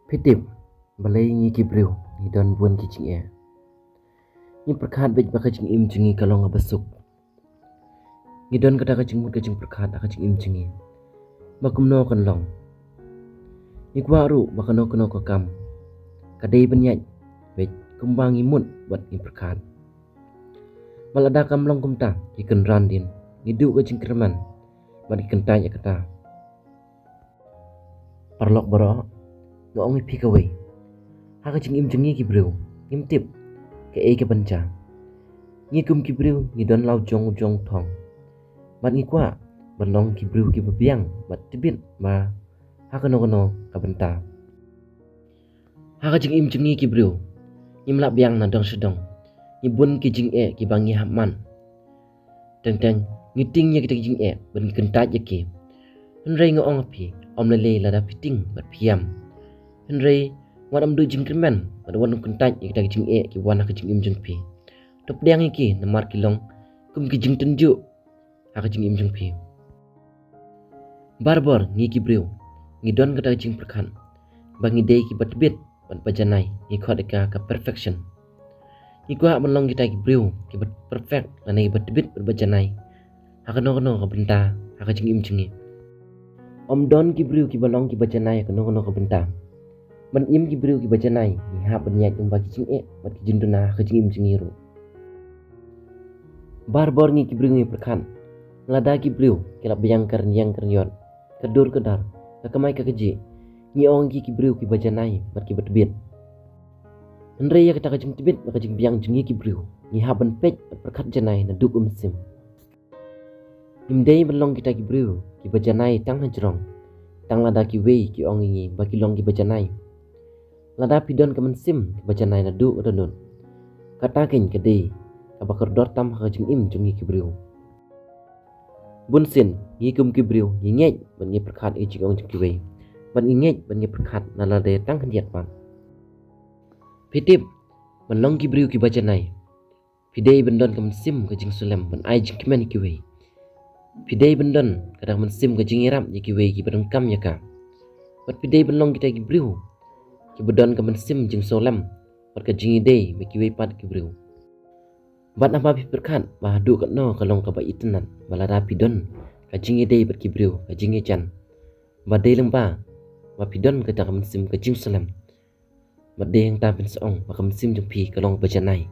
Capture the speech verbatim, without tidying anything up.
Phi tip, balei ngi ki briew ngi don bun ki jingeh? Ngi pyrkhat beit ba ka jingim jong ngi ka long kaba suk. Ngi don kata ka jingmut ka jingpyrkhat ha ka jingim jong ngi ba kumno kan long. Ngi kwah ruh ba kano kano ka kam ka dei ban ïaid beit kumba ngi mut bad ngi pyrkhat. Bad lada kam long kumta, ngi kynran dien, ngi duh ka jingkyrmen bad ngi kyntait ïa kata. Paralok baroh, nga ong ïa phi kawei. Ha ka jingim jong ngi ki briew, ngim tip kaei kaban jia. Ngi kum ki briew ngi don la u jong u jong thong. Bad ngi kwah ban long ki briew kiba biang bad tbit ba ha kano kano ka bynta. Ha ka jingim jong ngi ki briew, ngim lah biang na dong sha dong. Ngi bun ki jingeh kiba ngi hap man. Teng teng ngi tieng ïa kita ki jingeh bad ngi kyntait ïa ki. Hynrei nga ong ha phi, ym lei lei lada phi tieng bad phi ïam. Hynrei wat ym duh jingkyrmen bad wat ym kyntait ïa kita ki jingeh ki wan ha ka jingim jong phi. To pdiang ïa ki namar ki long kum ki jingtynjuh ha ka jingim jong phi. Barabor ngi ki briew ngi don kata ka jingpyrkhat ba ngi dei kiba tbit bad ba janai, ngi khot ïa ka ka perfection. Ngi kwah ban long kita ki briew kiba perfect lane kiba tbit bad ba janai ha kano kano ka bynta ha ka jingim jong ngi. Ym don ki briew kiba long kiba janai ha kano kano ka bynta. Ban im ki briew kiba janai, ngi hap ban ïaid kumba ki jingeh bad ki jingduna ha ka jingim jong ngi ruh. Barabor ngi ki briew ngi pyrkhat, lada ki briew ki la biang ka rynïeng ka rynïot, ka dur ka dar, ka kamai ka kajih, ngi ong ki ki briew kiba janai bad kiba tbit. Hynrei ïa kata ka jingtbit bad ka jingbiang jong ngi ki briew, ngi hap ban peit bad pyrkhat janai naduh ka mynsiem. Ngim dei ban long kita ki briew kiba janai tang hajrong, tang lada kiwei ki ong ïa ngi ba ki long kiba janai. Lada phi don ka mynsiem kaba janai naduh ka dohnud, kata keiñ ka dei kaba kordor tam ha ka jingim jong ngi ki briew. Bunsien ngi kum ki briew ngi ngeit bad ngi pyrkhat ïa ka jingong jong kiwei, bad ngi ngeit bad ngi pyrkhat na lade tang khyndiat pat. Phi tip, ban long ki briew kiba janai, phi dei ban don ka mynsiem ka jingsulem ban ai jingkmen ïa kiwei. Phi dei ban don kata ka mynsiem ka jingïarap ïa kiwei kiba donkam ïa ka. Bad phi dei ban long kita ki briew kiba don ka mynsiem jingsulem bad ka jingïadei bad kiwei pat ki briew. Bad haba phi pyrkhat ba haduh katno ka long kaba itynnat ba lada phi don ka jingïadei bad ki briew, ka jingïajan. Ba dei lyngba ba phi don kata ka mynsiem ka jingsulem. Bad dei hangta phin sa ong ba ka mynsiem jong phi ka long ba janai.